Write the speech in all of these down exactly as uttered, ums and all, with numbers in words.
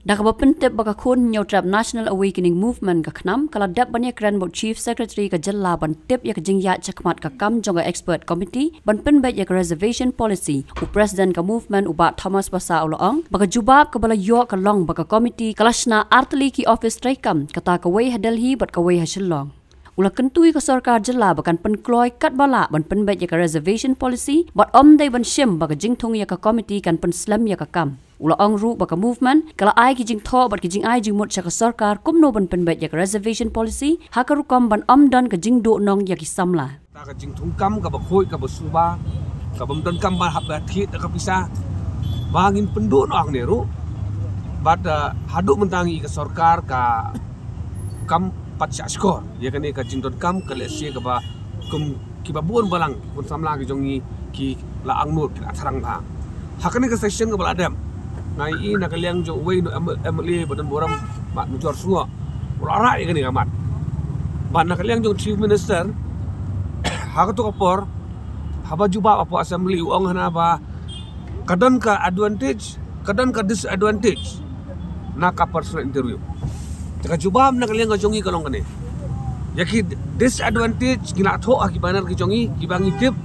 Da kaba pyntip ba ka Khun Hynñiewtrep National Awakening Movement, ka KHNAM, ka la dep ban ïakren bad u Chief Secretary ka jylla ban tip ïa ka jingïaid shakhmat ka kam jong ka Expert Committee ban pynbeit ïa ka Reservation Policy, u President ka movement, u Bah Thomas Passah, u la ong ba ka jubab kaba la ïoh ka long ba ka committee ka la shna artylli ki office treikam, kata kawei ha Delhi bad kawei ha Shillong. U la kyntu ïa ka sorkar jylla ba kan pynkloi katba lah ban pynbeit ïa ka Reservation Policy bad ym dei ban shim ba ka jingthung ïa ka committee kan pynslem ïa ka kam. U la ong ruh ba ka movement ka la ai ki jingthoh bad ki jingai jingmut sha ka sorkar kumno ban pynbeit ïa ka Reservation Policy ha ka rukom ban ym don ka jingduhnong ïa ki samla. Ta ka jingthung kam kaba khuid, kaba suba, kaba ym don kam ban hap ba thied da ka pisa, ba ngin pynduh noh hangne ruh. Bad, eh, haduh mynta ngi ka sorkar ka kam pat shah shkor ïa kane ka jingdonkam ka lehse kaba kum kiba bun balang ki khun samla ki jong ngi ki la angnud, ki la thrang bha. Ha kane ka session kaba la dep, nga ïohi na ka liang jong uwei u M-, MLA ba don burom, Bah Nujor Shngoh, u la rah ïa kane ka mat. Bad na ka liang jong Chief Minister, ha kato ka por, haba jubab hapoh Assembly, u ong hana ba ka don ka advantage, ka don ka disadvantage na ka personal interview. Te ka jubab na ka liang ka jong ngi ka long kane. Ïa ki disadvantage ngi la thoh ha ki banner ki jong ngi, kiba ngi tip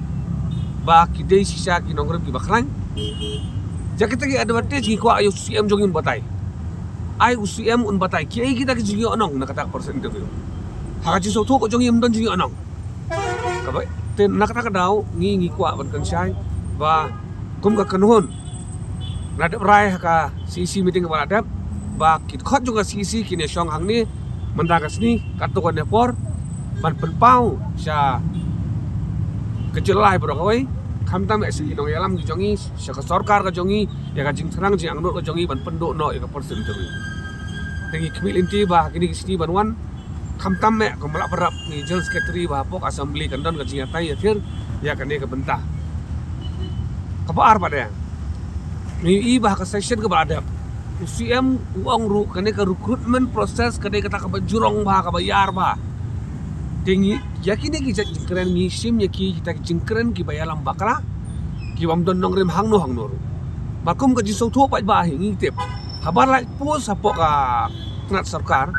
ba ki dei shisha ki nongrim kiba khlaiñ. Ïa kita ki advantage ngi kwah ïa u CM jong ngi un batai. Ai u CM un batai kiei kita ki jingïohnong na kata ka personal interview. Ha ka jingsngewthuh ka jong ngi ym don jingïohnong. Kaba, te na kata ka daw ngi, ngi kwah ban kynshai ba kum ka kynhun, la dep rai ha ka CEC meeting kaba la dep ba ki dkhot jong ka CEC kin ïa shong hangne mynta ka sngi, katto katne por, ban pynpaw sha ka jylla baroh kawei, khamtam ïa sha ki nongïalam ki jong ngi, sha ka sorkar ka jong ngi, ïa ka jingthrang jingangnud ka jong ngi ban pynduh noh ïa ka personal interview. Te ngi khmih lynti ba kine ki sngi ban wan, khamtam eh kum ba la pyrshah ngi General Secretary ba hapoh Assembly kan don ka jingïatai ïathir ïa kane ka bynta. Kaba ar pat de, ngi ïohi ba ha ka session kaba la dep, u CM u ong ruh kane ka recruitment process ka dei kata kaba jrong bha, kaba ïar bha. Te ngi, ïa kine ki jait jingkren ngi shim ïa ki, kita ki jingkren kiba ïalam bakla, kiba ym don nongrim hangno hangno ruh. Bad kum ka jingsngewthuh paidbah hi ngi tip, haba lait post hapoh ka tnat sorkar,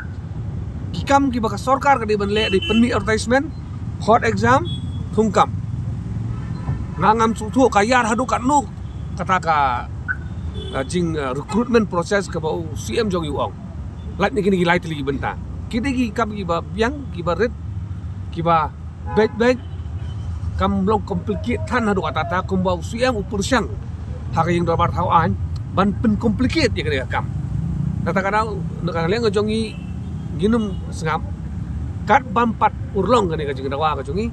ki kam kiba ka sorkar ka dei ban leh dei pynmih advertisement, khot exam, thung kam. Nga ngam sngewthuh ka ïar haduh katno kata ka, ka jing, eh, recruitment process kaba u CM jong ngi u ong. Lait na kine ki lai tylli ki bynta. Ki dei ki kam kiba biang, kiba rit, kiba beit beit, kam long complicate than haduh katta katta, kumba u CM u pyrshang ha ka ïing dorbar thaw aiñ ban pyncomplicate ïa kane ka kam. Na kata ka daw, na ka liang ka jong ngi, ngin ym sngap. Katba ym pat urlong kane ka jingdawa ka jong ngi,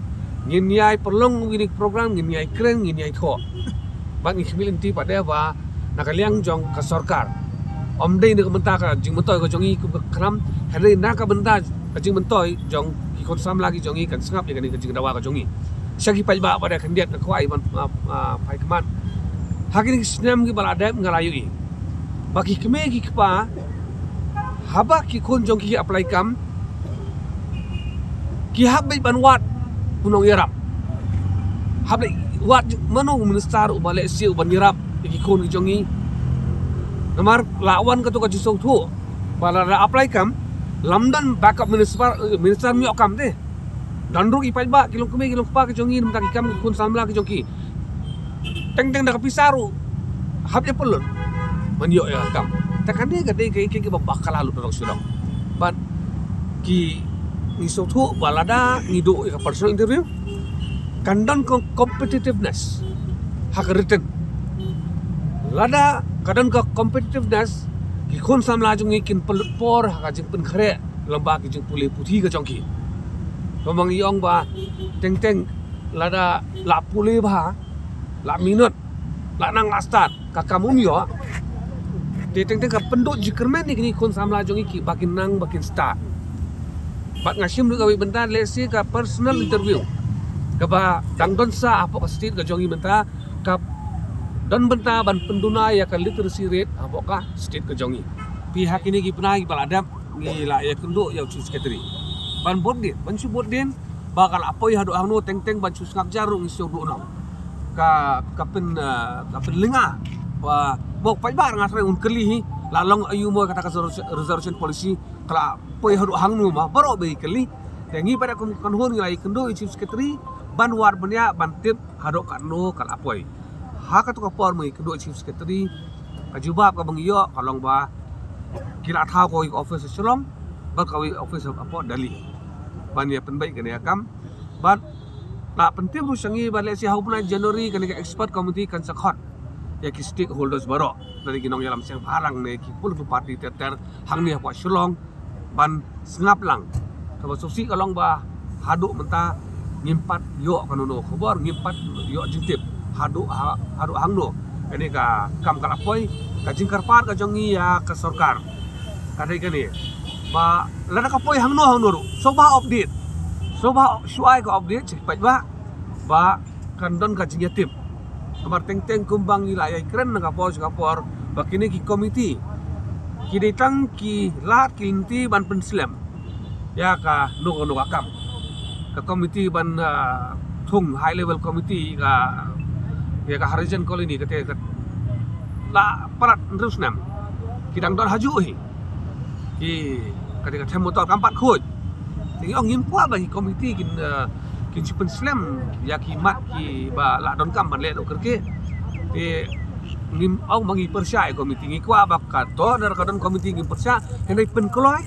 ngin ïai pynlong kine ki program, ngin ïai kren, ngin ïai thoh. Bad ngi khmih lynti pat de ba na ka liang jong ka sorkar, ym dei na ka bynta ka jingmyntoi ka jong ngi kum ka KHNAM, hynrei na ka bynta ka jingmyntoi jong ki khun samla ki jong ngi kan sngap ïa kane ka jingdawa ka jong ngi. Sha ki paidbah pat de khyndiat nga kwah ban, ah, ah, phai khmat. Ha kine ki snem kiba la dep nga la ïohi ba ki kmie ki kpa, haba ki khun jong ki ki apply kam, ki hap beit ban wad u nongïarap. Hap beit wad mano u minister uba lehse u ban ïarap ïa ki khun ki jong ngi. Namar la wan kato ka jingsngewthuh ba lada apply kam, ym don backup minister, eh, minister ym ïoh kam te. Don ruh ki paidbah, ki longkmie ki longkpa ki jong ngi, na bynta ki kam ki khun samla ki jong ki. Teng teng da ka pisa ruh hap ïa pynlut ban ïoh ïa ka kam. Te kane ka dei kaei kaei kaba bakla lut na ka shnong. Bad ki, ngi sngewthuh ba lada ngi duh ïa ka personal interview, kan don ka competitiveness ha ka written. Lada ka don ka competitiveness, ki khun samla jong ngi kin pynlut por ha ka jingpynkhreh lyngba ki jingpule puthi ka jong ki. Kumba ngi ong ba teng teng lada la pule bha, la minot, la nang la stad, ka kam um ïoh. Te teng teng ka pynduh jingkyrmen ïa kine ki khun samla jong ngi kiba kin nang ba kin stad. Bad nga shim ruh kawei bynta, lehse ka personal interview kaba dang don sah hapoh ka state ka jong ngi mynta, ka don bynta ban pynduna ïa ka literacy rate hapoh ka state ka jong ngi. Te ha kine ki bnai kiba la dep ngi la ïakynduh ïa u Chief Secretary ban bud dien, ban shu bud dien ba ka la poi haduh hangno, teng teng ban shu sngap jar ruh ngi shu duh noh. Ka, ka pyn, eh, ka pynlynga ba, ba u paidbah nga trai un kylli hi, La long aïu mo kata ka reservation policy, ka la poi haduh hangno ma, baroh ba ngi kylli. Te ngi pat kum kynhun ngi la ïakynduh ïa u Chief Secretary ban wad bniah ban tip haduh katno ka la poi. Ha katu ka por ba ngi kynduh ïa u Chief Secretary, ka jubab kaba ngi ïoh ka long ba ki la thaw kawei ka office ha Shillong bad kawei ka office hapoh Delhi ban ïa pynbeit kane ka kam. Bad la pyntip ruh sha ngi ba lehse ha u bnai January kane ka expert committee kan sa khot ïa ki stakeholders baroh, lane ki nongïalam seng bhalang ne ki political party ter ter hangne hapoh Shillong ban sngap lang. Kaba sngewsih ka long ba haduh mynta ngim pat ïoh kano kano ka khubor, ngim pat ïoh jingtip haduh ha, haduh hangno kane ka kam ka la poi. Ka jingkyrpad ka jong ngi ïa ka sorkar ka dei kane, ba lada ka poi hangno hangno ruh, sngewbha update, sngewbha shu ai ka update sha ki paidbah ba kan don ka jingïatip. Namar teng teng kumba ngi la ïakren na ka por sha ka por ba kine ki komiti ki dei tang ki lad ki lynti ban pynslem ïa kano kano ka kam. Ka komiti ban, ah, thung, high level committee ka, ïa ka Harijan Colony kata ka la palat hynriew snem. Ki dang don hajuh hi. Ki, kata ka them motor kam pat khuid. Te ngi ong ngim kwah ba ki komiti kin, ah, kin shu pynslem ïa ki mat kiba la donkam ban leh noh kyrkieh. Te ngim ong ba ngi pyrshah ïa komiti, ngi kwah ba ka don, lada ka don komiti ngim pyrshah, hynrei pynkloi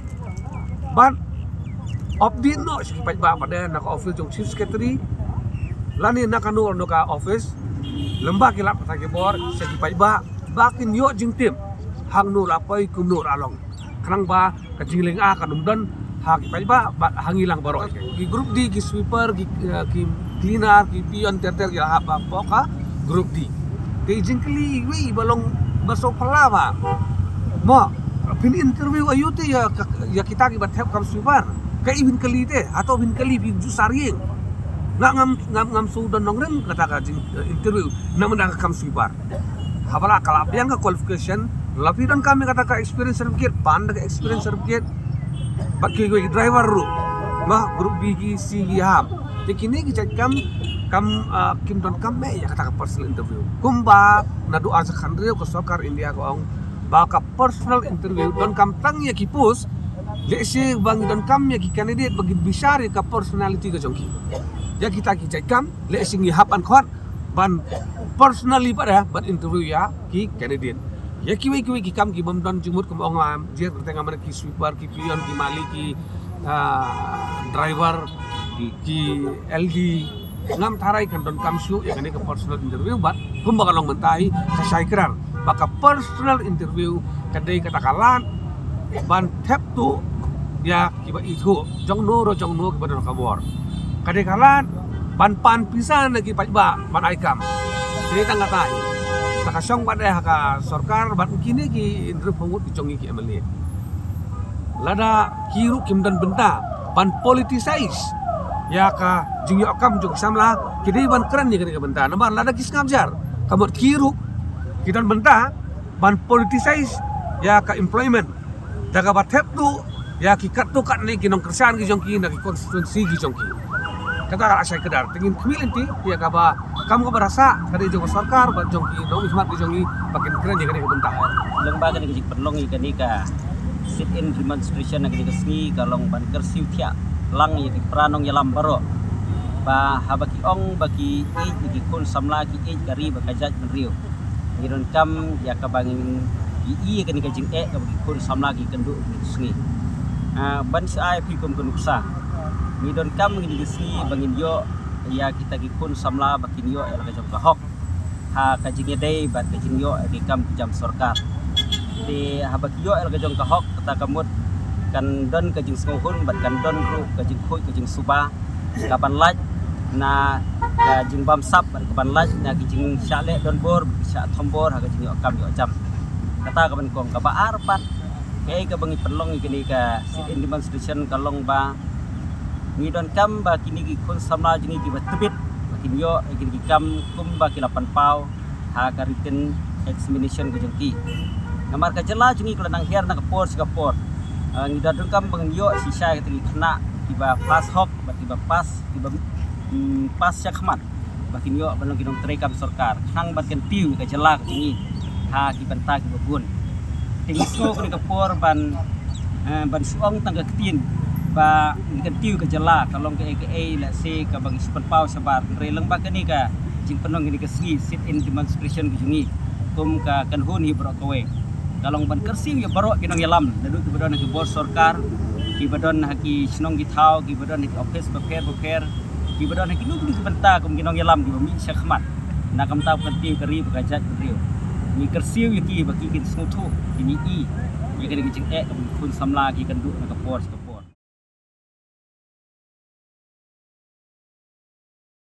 bad update noh sha ki paidbah, pat de na ka office jong Chief Secretary lane na kano kano ka office, lyngba ki lad pathai khubor sha ki paidbah ba kin ïoh jingtip hangno la poi, kumno la long, khnang ba ka jinglynga kan ym don ha ki paidbah bad ha ngi lang baroh. Ki group D, ki sweeper, ki, eh, ki cleaner, ki peon ter ter ki la hap hapoh ka group D. Te jingkylli iwei ba long ba sngewphylla ba, mo, phin interview aïu te ïa ka, ïa kita kiba thep kam sweeper? Kaei phin kylli te? Hato phin kylli phi ju sar ïing? Nga ngam, ngam, ngam shu don nongrim kata ka jing, eh, interview namar da ka kam sweeper. Haba la ka la biang ka qualification, la phi donkam ïa kata ka experience certificate, ban da ka experience certificate. Bad kiwei ki driver ruh, ma, group B, ki C, ki hap. Te kine ki jait kam, kam, ah, kim donkam eh ïa kata ka personal interview. Kumba naduh ar hajar khathynriew ka sorkar India ka ong ba ka personal interview donkam tang ïa ki post, lehse ba ngi donkam ïa ki candidate ba kin bishar ïa ka personality ka jong ki. Ïa kita ki jait kam lehse ngi hap ban khot ban personally pat, eh, ban interview ïa ki candidate. Ïa kiwei kiwei ki kam ki bym don jingmut, kum ong, ah, jer kyrteng, ah, mane ki sweeper, ki peon, ki mali, ki, ah, driver, ki, ki L D, ngam tharai kan donkam shuh ïa kane ka personal interview. Bad kumba ka long mynta hi, ka shai kdar ba ka personal interview ka dei kata ka lad ban thep tuh ïa kiba ithuh, jongno ruh jongno kiba don ka bor. Ka dei ka lad ban pan pisa na ki paidbah ban ai kam. Te tang kata hi, ta ka shong pat de ha ka sorkar bad kine ki hynriewphew ngut ki jong ngi ki M L A. Lada ki ruh kim don bynta ban politicize ïa ka jingïoh kam jong ki samla, ki dei ban kren ïa kane ka bynta. Namar lada ki sngap jar, ka mut ki ruh ki don bynta ban politicize ïa ka employment da kaba thep tuh ïa ki katto katne ki nongkyrshan ki jong ki na ki constituency ki jong ki. Kata ka la shai kdar. Te ngin khmih lynti ïa kaba kam kaba rasa ka dei jong ka sorkar bad jong ki nongmihkhmat ki jong ngi ba kin kren ïa kane ka bynta. Lyngba kane ka jingpynlong ïa kane ka sit-in demonstration ha kane ka sngi ka long ban kyrsiew thiah lang ïa ki para nongïalam baroh ba haba ki ong ba ki ïeit ïa ki khun samla, ki ïeit ka ri bad ka jaitbynriew, ngi donkam ïa kaba ngin ïohi ïa kane ka jingeh kaba ki khun samla ki kynduh ha kane ka sngi. Ah, ban shu ai phi kum ka nuksa, ngi donkam ha kane ka sngi ba ngin ïoh ïa kita ki khun samla ba kin ïoh ïa la ka jong ka hok ha ka jingïadei bad ka jingïoh ïa ki kam ki jam sorkar. Te haba ki ïoh ïa la ka jong ka hok, kata ka mut kan don ka jingsngewhun bad kan don ruh ka jingkhuid ka jingsuba, ka ban lait na ka jingbamsap bad ka ban lait na ka jingshah leh donbor, shah thombor ha ka jingïoh kam ïoh jam. Kata ka ban kong. Kaba ar pat, kaei kaba ngi pynlong ïa kane ka sit-in demonstration ka long ba ngi donkam ba kine ki khun samla jong ngi kiba tbit ba kin ïoh ïa kine ki kam kumba ki la pynpaw ha ka written examination ka jong ki. Namar ka jylla jong ngi ka la nang hiar na ka por sha ka por. Ah, ngi da donkam ba ngin ïoh shisha kita ki khynnah kiba pass hok bad kiba pass, kiba, mm, pass shakhmat ba kin ïoh ban long ki nongtrei kam sorkar, khnang ban kyntiew ïa ka jylla ka jong ngi ha ki bynta kiba bun. Te ngi sngew kane ka por ban, eh, ban shu ong tang ka ktien ba ngi kyntiew ka jylla, ka long kaei kaei lehse kaba ngi shu pynpaw shabar, hynrei lyngba kane ka jingpynlong kane ka sngi sit-in demonstration ka jong ngi kum ka kynhun hi baroh kawei, ka long ban kyrsiew ïa baroh ki nongïalam, naduh kiba don ha ki bor sorkar, kiba don ha ki shnong ki thaw, kiba don ha ki office bapher bapher, kiba don ha kino kino ki bynta kum ki nongïalam kiba mih shakhmat na ka bynta ban kyntiew ka ri bad ka jaitbynriew. Ngi kyrsiew ïa ki ba ki kin sngewthuh, kin ïohi ïa kane ka jingeh kaba ki khun samla ki kynduh na ka por.